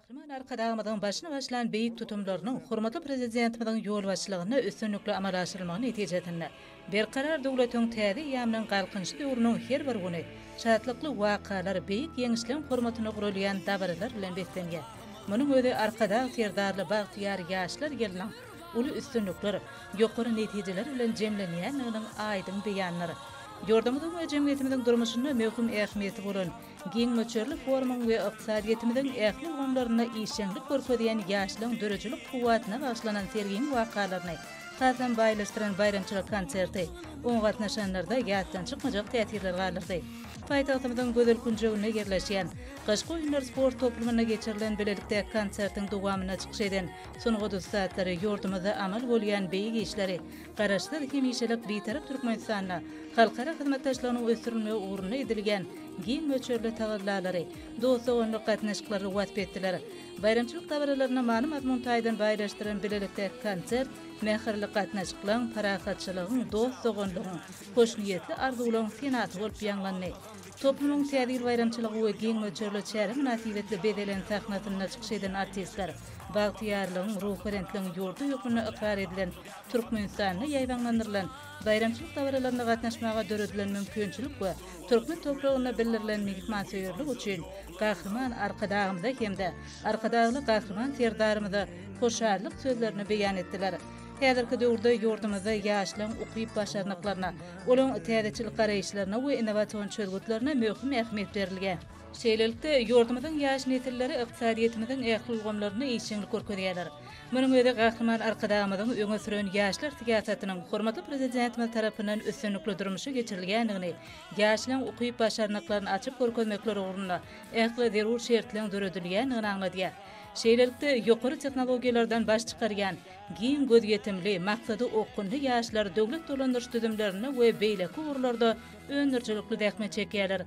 Gahryman Arkadagymyzyň başyny başlan beýik tutumlarynyň hormatly Prezidentimiziň ýolbaşçylygynda üstünlikli amala aşyrylmagy netijesinde, Berkarar döwletiň täze eýýamynyň Galkynyşy döwrüniň her bir güni şatlykly wakalar, beýik ýeňişleň hormatyna guralýan dabaralar bilen beslenýär. Munuň özi Arkadag Serdarly bagtyýar ýaşlar ýylynyň uly üstünlikler, ýokary netijeler bilen jemlenýändiginiň aýdyň beýanydyr. Ýurdumyzyň we jemgyýetimiziň durmuşynda möhüm ähmiýeti bolan giň möçberli forumyň we ykdysadyýetimiziň ähli ulgamlarynda işjeňlik görkezýän ýaşlaryň döredijilik kuwwatyna bagyşlanan sergiň wakalaryny hasam baýlaşdyran baýramçylyk konserti oňa gatnaşanlarda ýatdan çykmajak täsirler galdyrdy. Paýtagtymyzyň gözel künjeginde ýerleşýän Gyşky oýunlar sport toplumynda geçirilen bilelikdäki konsertiň dowamynda çykyş eden sungat ussatlary ýurdumyzda amal bolýan beýik işleri, Garaşsyz, hemişelik Bitarap Türkmenistanda halkara hyzmatdaşlygynyň ösdürilmegi ugrunda edilýän giň möçberli tagallalary, dost-doganlyk gatnaşyklaryny wasp etdiler. Baýramçylyk dabaralaryny many-mazmun taýdan baýlaşdyran bilelikdäki konsert mähirli gatnaşyklaryň, parahatçylygyň, dost-doganlygyň, hoşniýetli arzuwlaryň senasy bolup ýaňlandy. Toplumyň Täze ýyl baýramçylygy we giň möçberli çäre mynasybetli bezelen sahnasynda çykyş eden artistler bagtyýarlygyň, ruhubelentligiň ýurdy hökmünde ykrar edilen Türkmenistanda ýaýbaňlandyrylan baýramçylyk dabaralaryna gatnaşmaga döredilen mümkinçilik we türkmen topragynda bildirilen myhmansöýerlik üçin Gahryman Arkadagymyza hem-de Arkadagly Gahryman Serdarymyza hoşallyk sözlerini beýan etdiler. Häzirki döwürde ýurdumyzda ýaşlaryň ukyp-başarnyklaryna, olaryň täzeçil garaýyşlaryna we innowasion çözgütlerine möhüm ähmiýet berilýär. Şeýlelikde, ýurdumyzyň ýaş nesilleri ykdysadyýetimiziň ähli ulgamlarynda işjeňlik görkezýärler. Munuň özi Gahryman Arkadagymyzyň öňe süren ýaşlar syýasatynyň hormatly Prezidentimiz tarapyndan üstünlikli durmuşa geçirilýändigini, ýaşlaryň ukyp-başarnyklaryny açyp görkezmekleri ugrunda ähli zerur şertleriň döredilýändigini aňladýar. Şeýlelikde, ýokary tehnologiýalardan baş çykarýan, giň gözýetimli, maksada okgunly ýaşlar döwlet dolandyryş düzümlerinde we beýleki ugurlarda öndürijilikli zähmet çekýärler.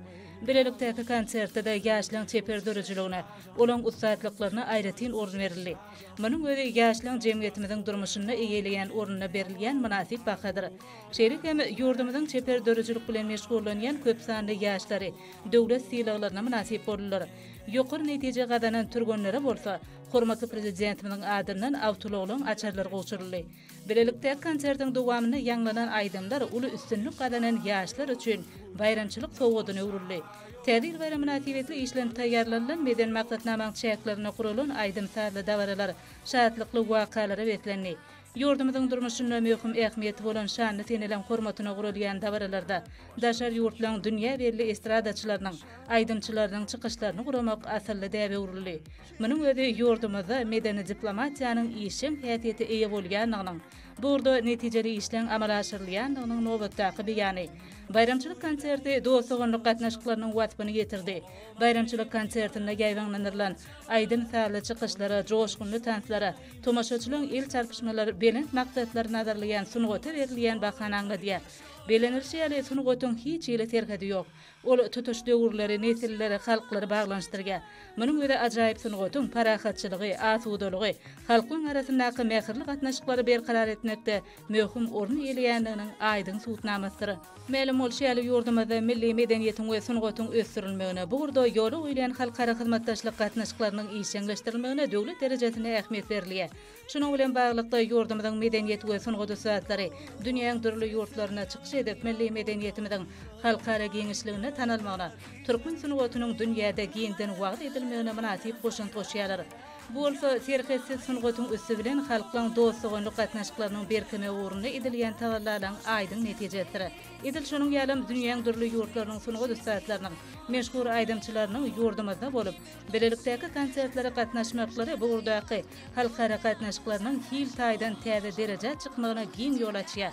Bilelikdäki konsertde-de ýaşlaryň çeper döredijiligine, olaryň ussatlyklaryna aýratyn orun berildi. Munuň özi ýaşlaryň jemgyýetimiziň durmuşynda eýeleýän ornuna berilýän mynasyp bahadyr. Şeýle hem ýurdumyzyň çeper döredijilik bilen meşgullanýan köp sanly ýaşlary döwlet sylaglaryna mynasyp boldular. Ýokary netije gazanan türgenlere bolsa hormatly Prezidentimiziň adyndan awtoulaglaryň açarlary gowşuryldy. Bilelikdäki konsertiň dowamynda ýaňlanan aýdymlar uly üstünlik gazanan ýaşlar üçin baýramçylyk sowgadyna öwrüldi. Täze ýyl baýramy mynasybetli işlenip taýýarlanylan medeni maksatnamaň çäklerinde guralan aýdym-sazly dabaralar şatlykly wakalara beslendi. Ýurdumyzyň durmuşynda möhüm ähmiýeti bolan şanly seneleriň hormatyna guralýan dabaralarda daşary ýurtlaryň dünýä belli estradaçylarynyň, aýdymçylarynyň çykyşlaryny guramak asylly däbe öwrüldi. Munuň özi ýurdumyzda medeni diplomatiýanyň işjeň häsiýete eýe bolýandygynyň, bu ugurda netijeli işleň amala aşyrylýandygynyň nobatdaky beýany. Baýramçylyk konserti dost-doganlyk gatnaşyklarynyň waspyny ýetirdi. Baýramçylyk konsertinde ýaýbaňlandyrylan aýdym-sazly çykyşlara, joşgunly tanslara, tomaşaçylaryň el çarpyşmalary belent maksatlary nazarlaýan sungata berilýän bahany aňladýar. Bellenilişi ýaly, sungatyň hiç hili serhedi ýok. Ol tutuş döwürleri, nesilleri, halklary baglanyşdyrýar. Munuň özi ajaýyp sungatyň parahatçylygy, asudalygy, halklaryň arasyndaky mähirli gatnaşyklary berkarar etmekde möhüm orun eýeleýändiginiň aýdyň subutnamasydyr. Mälim bolşy ýaly, ýurdumyzda milli medeniýetiň we sungatyň ösdürilmegine, bu ugurda ýola goýulýan halkara hyzmatdaşlyk gatnaşyklarynyň işjeňleşdirilmegine döwlet derejesinde ähmiýet berilýär. Şunuň bilen baglylykda, ýurdumyzyň medeniýet we sungat ussatlary dünýäň dürli ýurtlarynda çykyş edip, milli medeniýetimiziň halkara giňişliginde tanalmagyna, türkmen sungatynyň dünýäde giňden wagyz edilmegine mynasyp goşant goşýarlar. Bu bolsa serhetsiz sungatyň üsti bilen halklaryň dost-doganlyk gatnaşyklarynyň berkemegi ugrunda edilýän tagallalaryň aýdyň netijesidir. Edil şonuň ýalam dünýäň dürli ýurtlarynyň sungat ussatlarynyň, meşhur aýdymçylarynyň ýurdumyzda bolup, bilelikdäki konsertlere gatnaşmaklary bu ugurdaky halkara gatnaşyklarynyň hil taýdan täze derejä çykmagyna giň ýol açýar.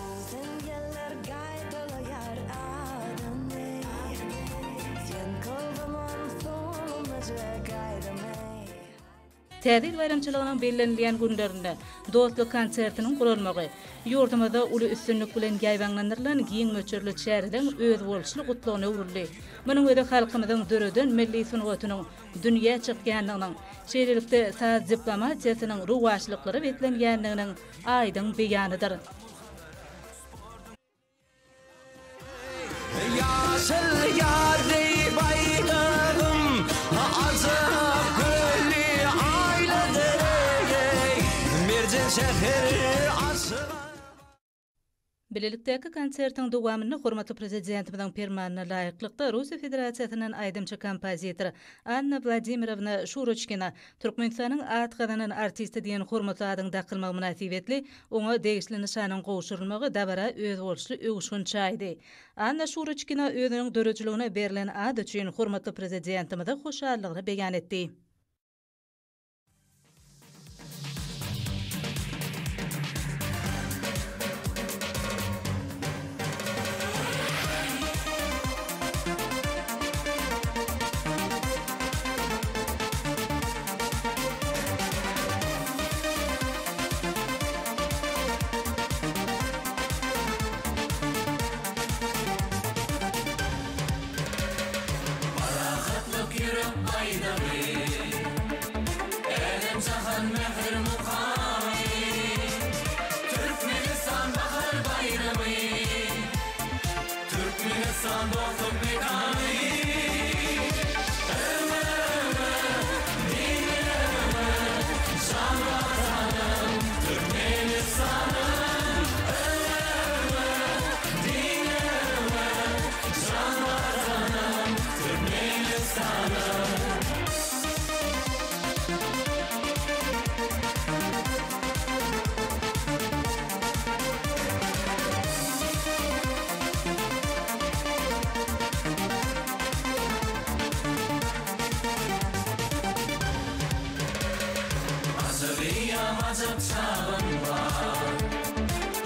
Uzyn ýyllar gaýtalaýar adymy Sen kalbymyň solmajak aýdymy. Täze ýyl baýramçylygynyň bellenilýän günlerinde dostluk konsertiniň guralmagy ýurdumyzda uly üstünlik bilen ýaýbaňlandyrylan giň möçberli çäreleriň özboluşly gutlagyna öwrüldi. Munuň özi halkymyzyň döreden milli sungatynyň dünýä çykýandygynyň, şeýlelikde, saz diplomatiýasynyň rowaçlyklara beslenýändiginiň aýdyň beýanydyr. Ýaşyl ýar deý baýdagym, ajap. şäheri Aşgabat. Bilelikdäki konsertiň dowamynda hormatly Prezidentimiziň Permanyna laýyklykda, Russiýa Federasiýasyndan aýdymçy-kompozitor Anna Wladimirowna Şuroçkina Türkmenistanyň at gazanan artisti diýen hormatly adyň dakylmagy mynasybetli oňa degişli nyşanyň gowşurylmagy dabara özboluşly öwüşgin çaýdy. Anna Şuroçkina özüniň döredijiligine berlen at üçin hormatly Prezidentimize hoşallygyny beýan etdi. Parahatlyk ýürek baýdagy, Älem-jahan mähir mukamy. Türkmenistan bahar baýramy, Türkmenistan dostluk mekany. Ömür-ömür, diňe ömür, Jan Watanym, Türkmenistanym. Ömür-ömür, diňe ömür, Jan Watanym, Türkmenistanym. Ajap eýýam ajap çagym bar.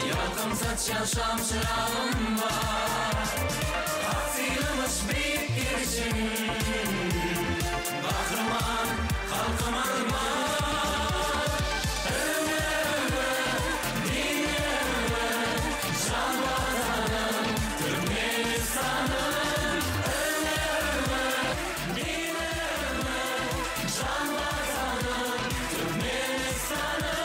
Ýalkym saçýan şam çyragym bar. Hasylymyş beýik gerşiň. Gahryman halkym arman. Öňe öňe, diňe öňe, Jan Watanym, Türkmenistanym. Öňe öňe, diňe öňe, Jan Watanym, Türkmenistanym.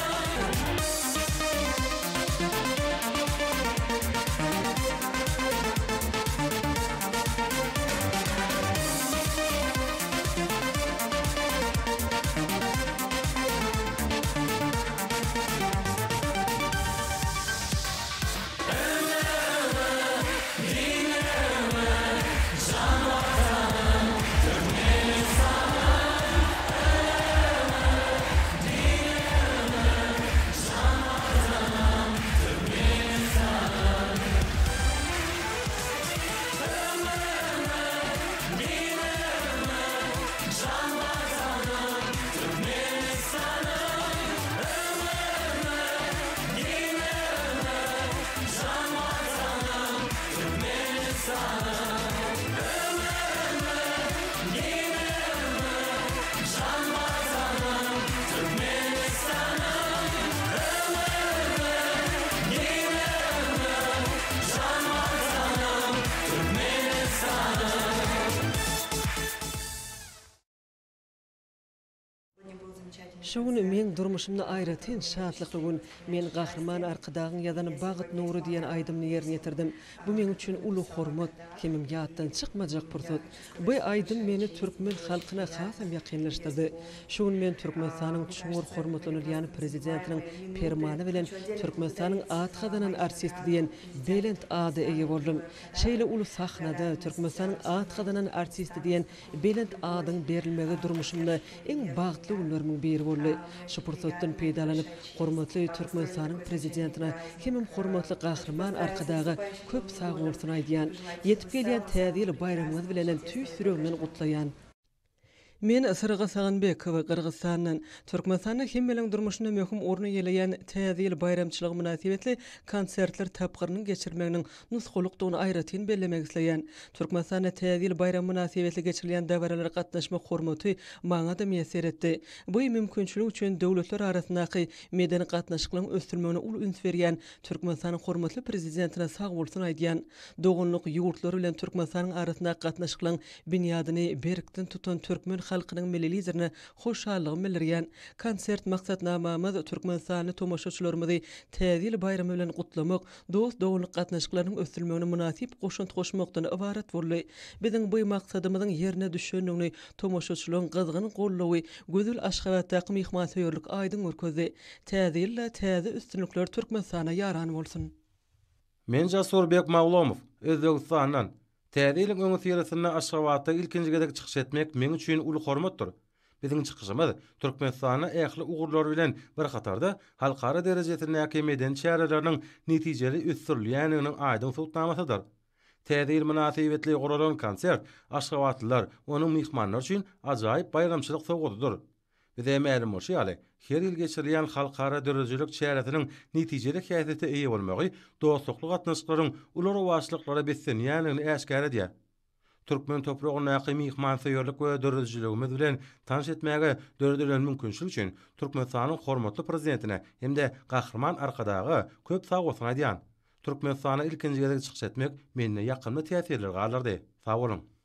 Şu gün meň durmuşymda aýratyn şatlykly gün. Men Gahryman Arkadagyň ýazan Bagt nury diýen aýdymyny ýerine ýetirdim. Bu meň üçin uly hormat hemem ýatdan çykmajak pursat. Bu aýdym meni türkmen halkyna hasam ýakynlaşdyrdy. Şu gün men Türkmenistanyň çuňňur hormatlanylýan Prezidentiniň Permany bilen Türkmenistanyň at gazanan artisti diýen belent ada eýe boldum. Şeýle uly sahnada Türkmenistanyň at gazanan artisti diýen belent adyň berilmegi durmuşymda iň bagtly günlerimiň biri boldy. Şu pursatdan peýdalanyp, hormatly Türkmenistanyň Prezidentine hemem hormatly Gahryman Arkadaga köp sagbolsun aýdýan. Ýetip gelýän Täze ýyl baýramyňyz bilenem tüýs ýüregimden gutlaýan. Men Syrga Sagynbekowa, Gyrgyzystandan. Türkmenistanda hemmeleň durmuşynda möhüm orun eýeleýän Täze ýyl baýramçylygy mynasybetli konsertler tapgyrynyň geçirilmeginiň nusgalykdygyny aýratyn bellemek isleýän. Türkmenistanda Täze ýyl baýramy mynasybetli geçirilýän dabaralara gatnaşmak hormaty maňa-da miýesser etdi. Bu mümkinçilik üçin döwletler arasyndaky medeni gatnaşyklaryň ösdürilmegine uly üns berýän Türkmenistanyň hormatly Prezidentine sagbolsun aýdýan. Doganlyk ýurtlar bilen Türkmenistanyň arasyndaky gatnaşyklaryň binýadyny berkden tutan türkmen. halkynyň Milli Liderine hoşallygymy bildirýän. Konsert maksatnamamyz türkmenistanly tomaşaçylarymyzy Täze ýyl baýramy bilen gutlamak, dost-doganlyk gatnaşyklarynyň ösdürilmegine mynasyp goşant goşmakdan ybarat boldy. Biziň bu maksadymyzyň ýerine düşendigini tomaşaçylaryň gyzgyn goldawy, gözel Aşgabatdaky myhmansöýerlik aýdyň görkezdi. Täze ýylda täze üstünlikler Türkmenistana ýaran bolsun! Men Jasurbek Maglomow, Özbegistandan. Täze ýylyň öňüsyrasynda Aşgabatda ilkinji gezek çykyş etmek meň üçin uly hormatdyr. Biziň çykyşymyz Türkmenistanda ähli ugurlar bilen bir hatarda halkara derejesindäki medeni çäreleriniň netijeli ösdürilýändiginiň aýdyň subutnamasydyr. Täze ýyl mynasybetli guralan konsert aşgabatlylar, onuň myhmanlary üçin ajaýyp baýramçylyk sowgadydyr. Bize mälim bolşy ýaly, her ýyl geçirilýän halkara döredijilik çäresiniň netijeli häsiýete eýe bolmagy dostlukly gatnaşyklaryň uly rowaçlyklara beslenýändigini äşgär edýär. Türkmen topragyndaky myhmansöýerlik we döredijiligimiz bilen tanyş etmäge döredilen mümkinçilik üçin Türkmenistanyň hormatly Prezidentine hem-de Gahryman Arkadaga köp sagbolsun aýdýan. Türkmenistanda ilkinji gezek çykyş etmek mende ýakymly täsirler galdyrdy. Sag boluň!